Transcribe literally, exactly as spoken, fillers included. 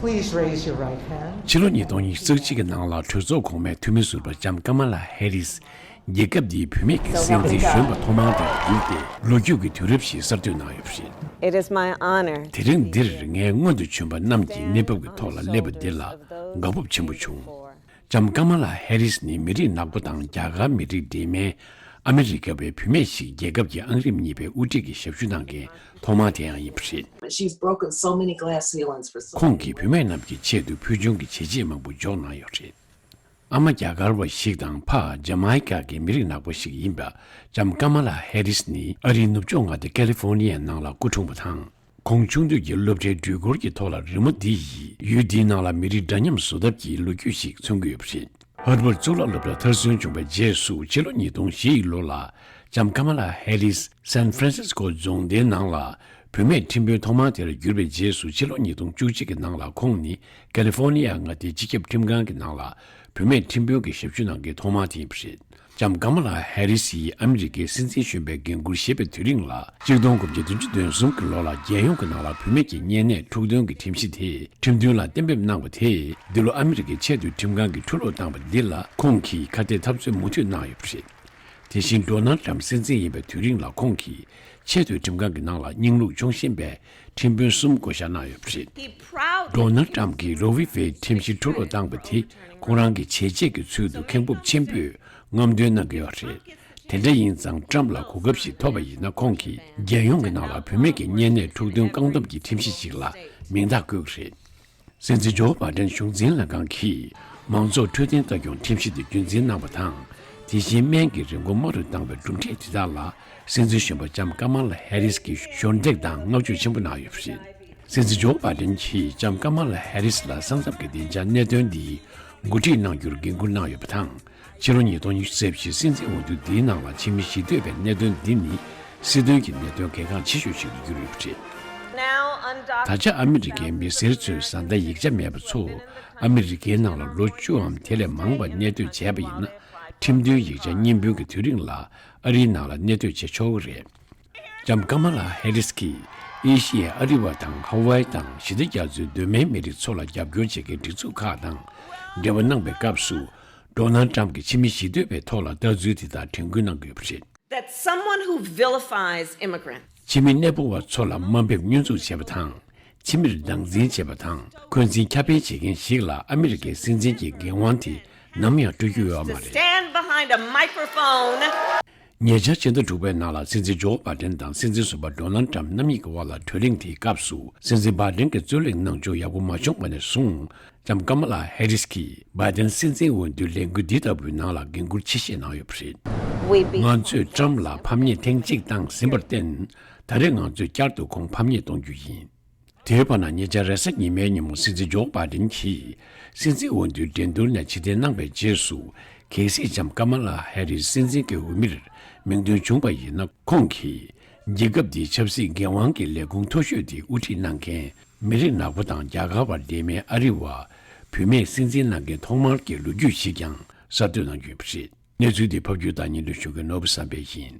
Please raise your right hand. ཕྱི་ལོ་ཉིས་སྟོང་ཉི་ཤུ་རྩ་གཅིག་གི་ནང་ལ་གྲོས་ཚོགས་གོང་མའི་འཐུས་མི་ཟུར་པ་ལྕམ་ཀ་མ་ལ་ཧེ་རིས་རྒྱལ་ཁབ་འདིའི་བུད་མེད་ཀྱི་སྲིད་འཛིན་གཞོན་པ་ཐོག་མ་དེར་གྱུར་ཏེ། ལོ་རྒྱུས་ཀྱི་དུས་རབས་ཤིག་གསར་གཏོད་གནང་ཡོད་པ་རེད། It is my honor. དེ་རིང་འདིར་ངས་མངོན་དུ་བྱོན་པ་རྣམས་ཀྱི་གནས་བབ་ཀྱི་ཐོག་ལ་སླེབས་པ་འདི་ལ་དགའ་སྤོབས་ཆེན་པོ་བྱུང་། ལྕམ་ཀ་མ་ལ་ཧེ་རིས་ནི་མི་རིགས་ནག་པོ་དང་རྒྱ་གར་མི་རིགས་འདྲེས་མའི་ཨ་མི་རི་ཀ་བའི་བུད་མེད་ཞིག་རྒྱལ་ཁབ་ཀྱི་ཨང་རིམ་གཉིས་པའི་དབུ་ཁྲིད་ཀྱི་ཞབས་ཞུ་གནང་མཁན་ཐོག་མ་དེ་ཡང་ཡིན་པ་རེད། She's broken so many glass ceilings for so ཁོང་གིས་བུད་མེད་རྣམས་ཀྱི་ཆེད་དུ་ཕུལ་བྱུང་གི་བྱས་རྗེས་མང་པོ་འཇོག་གནང་ཡོད་རེད། ཨ་མ་རྒྱ་གར་བ་ཞིག་དང་ཕ་ཇ་མའི་ཀ་གི་མི་རིགས་ནག་པོ་ཞིག་ཡིན་པ་ལྕམ་ཀ་མ་ལ་ཧེ་རིས་ནི་ཨ་རིའི་ནུབ་ཕྱོགས་མངའ་སྡེ་ཀ་ལི་ཧྥོ་ནི་ཡའི་ནང་ལ་སྐུ་འཁྲུངས་པ་དང་། ཁོང་ཆུང་དུས་ཀྱི་སློབ་གྲྭའི་འགྲུལ་འཁོར་གྱི་ཐོག་ལ་རི་མོ་འདི་ཡིས་ཡུལ་འདིའི་ནང་ལ་མི་རིགས་འདྲ་མཉམ་བཟོ་ཐབས་ཀྱི་ལོ་རྒྱུས་ཤིག་མཚོན་གྱི་ཡོད་པ་རེད། ཧར་ཝར་གཙུག་ལག་སློབ་གྲྭ་མཐར་སོན་བྱུང་བའི་རྗེས་སུ་ཕྱི་ལོ་ཉིས་སྟོང་བཞི་ཡི་ལོ་ལ་ལྕམ་ཀ་མ་ལ་ཧེ་རིས་སན་ཧྥ་རན་སིས་ཀོ་རྫོང་སྡེའི་ནང་ལ་བུད་མེད་ཁྲིམས་དཔོན་ཐོག་མ་དེར་གྱུར་པའི་རྗེས་སུ་ཕྱི་ལོ་ཉིས་སྟོང་བཅུ་གཅིག་གི་ནང་ལ་ཁོང་ནི་ཀ་ལི་ཧྥོ་ནི་ཡ་མངའ་སྡེའི་སྤྱི་ཁྱབ་ཁྲིམས་ཁང་གི་ནང་ལ་བུད་མེད་ཁྲིམས་དཔོན་གྱི་ཞབས་ཞུ་གནང་མཁན་ཐོག་མ་དེ་ཡིན་པ་རེད། ལྕམ་ཀ་མ་ལ་ཧེ་རིས་ཡིས་ཨ་མི་རི་ཀའི་སྲིད་འཛིན་གཞོན་པའི་འགན་འཁུར་བཞེས་པའི་དུས་རིང་ལ་གཅིག་སྟོང་དགུ་བརྒྱ་བདུན་ཅུ་དོན་གསུམ་གྱི་ལོ་ལ་རྒྱལ་ཡོངས་ཀྱི་ནང་ལ་བུད་མེད་ཀྱི་གཉན་ནད་འཁྲུག་སྟོན་གྱི་ཁྲིམས་གཞི་དེ་ཁྲིམས་མཐུན་ལ་གཏན་འབེབས་གནང་བ་དེས་འདི་ལོ་ཨ་མི་རི་ཀའི་ཆེས་མཐོའི་ཁྲིམས་ཁང་གིས་ཁྲུ་སློག་བཏང་བ་འདི་ལ་ཁོང་གིས་ཁ་གཏད་འཐབ་རྩོད་མུ་མཐུད་གནང་ཡོད་པ་རེད། དེ་བཞིན་ཌོ་ནལ་ཏྲམ་སྲིད་འཛིན་ཡིན་པའི་དུས་རིང་ལ་ཁོང་གིས་ཆེས་མཐོའི་ཁྲིམས་ཁང་གི་ནང་ལ་རྙིང་ལུགས་ཆུང་ཤོས་པའི་ཁྲིམས་དཔོན་གསུམ་བསྐོ་བཞག་གནང་ཡོད་པ་རེད། He proudly ཌོ་ནལ་ཏྲམ་གྱིས་རོ་ཝི་ཝེད་ཁྲིམས་གཞི་ཁྲུ་སློག་བཏང་བ་དེ་ཁོང་རང་གི་བྱས་རྗེས་ཀྱི་ཚུལ་དུ་ཁེངས་སྤོབས་ཆེན་པོས་རྔམ་སྟོན་གནང་གི་ཡོད་རེད། དེ་འདྲ་ཡིན་ཙང་ཏྲམ་ལ་གོ་སྐབས་ཤིག་ཐོབ་པ་ཡིན་ན་ཁོང་གིས་རྒྱལ་ཡོངས་ཀྱི་ནང་ལ་བུད་མེད་ཀྱི་གཉན་ནད་འཁྲུག་སྟོན་བཀག་སྡོམ་གྱི་ཁྲིམས་གཞི་ཞིག་ལ་མིང་རྟགས་བཀོད་ཀྱི་རེད། སྲིད་འཛིན་ཇོ་བྷ་ཌེན་གཞུང་འཛིན་ལྷན་ཁང་གིས་མང་ཚོགས་འཕྲོད་བསྟེན་ལྟ་སྐྱོང་ཁྲིམས་གཞི་དེ་རྒྱུན་འཛིན་གནང་བ་དང་། དེ་བཞིན་སྨན་གྱི་རིན་གོང་དམའ་རུ་བཏང་བའི་གྲུབ་འབྲས་དེ་དག་ལ་སྲིད་འཛིན་གཞོན་པ་ལྕམ་ཀ་མ་ལ་ཧེ་རིས་ཀྱིས་ཞོར་འདེགས་དང་བསྔགས་བརྗོད་ཆེན་པོ་གནང་ཡོད་པ་རེད། སྲིད་འཛིན་ཇོ་བྷ་ཌེན་གྱིས་ལྕམ་ཀ་མ་ལ་ཧེ་རིས་ལ་ས་མཚམས་ཀྱི་བདེ་འཇགས་གནད་དོན་འདི་འགོ་ཁྲིད་གནང་རྒྱུར་འགན་འཁུར་གནང་ཡོད་པ་དང་། ཕྱི་ལོ་ཉིས་སྟོང་ཉི་ཤུ་རྩ་བཞིའི་སྲིད་འཛིན་འོས་བསྡུ་འདིའི་ནང་ལ་ཕྱི་མི་ཞི་གཏོད་པའི་གནད་དོན་འདི་ནི་སྲིད་དོན་གྱི་གནད་དོན་གལ་འགངས་ཆེ་ཤོས་ཤིག་ཏུ་གྱུར་ཡོད་པ་རེད། Now undocumented ད་ཆ་ཨ་མི་རི་ཀའི་མི་སེར་ཚོས་བཟའ་ཟླ་ཡིག་ཆ་མེད་པ་ཚོ་ཨ་མི་རི་ཀའི་ནང་ལ་ལོ་བཅུའམ་དེ་ལས་མང་བ་གནས་སྡོད་བྱས་པ་ཡིན་ན། ཁྲིམས་མཐུན་ཡིག་ཆ་རྙིང་དཔོན་གྱི་དུས་རིང་ལ་ཨ་རིའི་ནང་ལ་གནས་སྡོད་བྱེད་ཆོག་གི་རེད། ལྕམ་ཀ་མ་ལ་ཧེ་རིས་ཀྱིས་ཨེ་ཤི་ཡའི་ཨ་རི་བ་དང་ཧ་ཝའི་དང་ཞི་བདེ་རྒྱ་མཚོའི་གདོད་མའི་མི་རིགས་ཚོ་ལ་རྒྱབ་སྐྱོར་བྱེད་མཁན་སྒྲིག་འཛུགས་ཁག་དང་འབྲེལ་བ་གནང་བའི་སྐབས་སུ། ཌོ་ནལ་ཏྲམ་གྱིས་ཕྱི་མི་ཞི་གཏོད་པའི་ཐོག་ལ་ལྟ་ཚུལ་དེ་དག་དྲན་སྐུལ་གནང་དགོས་པ་རེད། That someone who vilifies immigrants ཕྱི་མི་གནས་སྤོ་བ་ཚོ་ལ་དམའ་འབེབས་བསྙོན་འཛུགས་བྱེད་པ་དང་། ཕྱི་མིར་སྡང་འཛིན་བྱེད་པ་དང་འཁོན་འཛིན་ཁྱབ་སྤེལ་བྱེད་མཁན་ཞིག་ལ་ཨ་མི་རི་ཀའི་སྲིད་འཛིན་གྱི་འགན་དབང་དེ་ནམ་ཡང་སྤྲོད་རྒྱུ་ཡོད་མ་to རེད། Stand behind a microphone. ཉེ་ཆར་ཕྱི་ཟླ་དྲུག་པའི་ནང་ལ་སྲིད་འཛིན་ཇོ་བྷ་ཌེན་དང་སྲིད་འཛིན་ཟུར་པ་ཌོ་ནལ་ཏྲམ་རྣམ་གཉིས་ཀྱི་དབར་ལ་གྲོས་གླེང་དེའི་སྐབས་སུ་སྲིད་འཛིན་བྷ་ཌེན་གྱི་རྩོད་གླེང་གནང་ཕྱོགས་ཡག་པོ་མ་བྱུང་བ་ནས་བཟུང་། ལྕམ་ཀ་མ་ལ་ཧེ་རིས་ཀྱིས་བྷ་ཌེན་སྲིད་འཛིན་འོས་བསྡུའི་ལས་འགུལ་འདི་ལྟ་བུའི་ནང་ལ་འགན་འཁུར་ཆེ་བཞེས་གནང་ཡོད་པ་རེད། We be- ང་ཚོས་ཏྲམ་ལ་ཕམ་ཉེས་ཐེངས་གཅིག་བཏང་ཟིན་པར་བརྟེན། ད་རེས་ང་ཚོས་བསྐྱར་དུ་ཁོང་ཕམ་ཉེས་གཏོང་རྒྱུ་ཡིན། དེའི་བར་ན་ཉེ་ཆར་རེས་གཟའ་ཉི་མའི་ཉིན་མོ་སྲིད་འཛིན་ཇོ་བྷ་ཌེན་གྱིས་སྲིད་འཛིན་འོས་བསྡུའི་འགྲན་བསྡུར་ནས་ཕྱིར་འཐེན་གནང་བའི་རྗེས་སུ། གལ་སྲིད་ལྕམ་ཀ་མ་ལ་ཧེ་རིས་སྲིད་འཛིན་གྱི་འོས་མིར་མིང་འདོན་བྱུང་བ་ཡིན་ན། ཁོང་གིས་རྒྱལ་ཁབ་འདིའི་ཆབ་སྲིད་འགན་དབང་གི་ལས་ཁུངས་མཐོ་ཤོས་དེ་དབུ་ཁྲིད་གནང་མཁན་མི་རིགས་ནག་པོ་དང་རྒྱ་གར་བར་འབྲེལ་མའི་ཨ་རི་བ་བུད་མེད་སྲིད་འཛིན་གནང་མཁན་ཐོག་མར་གྱི་ལོ་རྒྱུས་ཤིག་ཀྱང་གསར་གཏོད་གནང་རྒྱུ་ཡིན་པ་རེད། གནས་ཚུལ་འདི་ཕབ་སྒྱུར་དང་སྙན་སྒྲོན་ཞུ་མཁན་ནོར་བུ་བསམ་འཕེལ་ཡིན།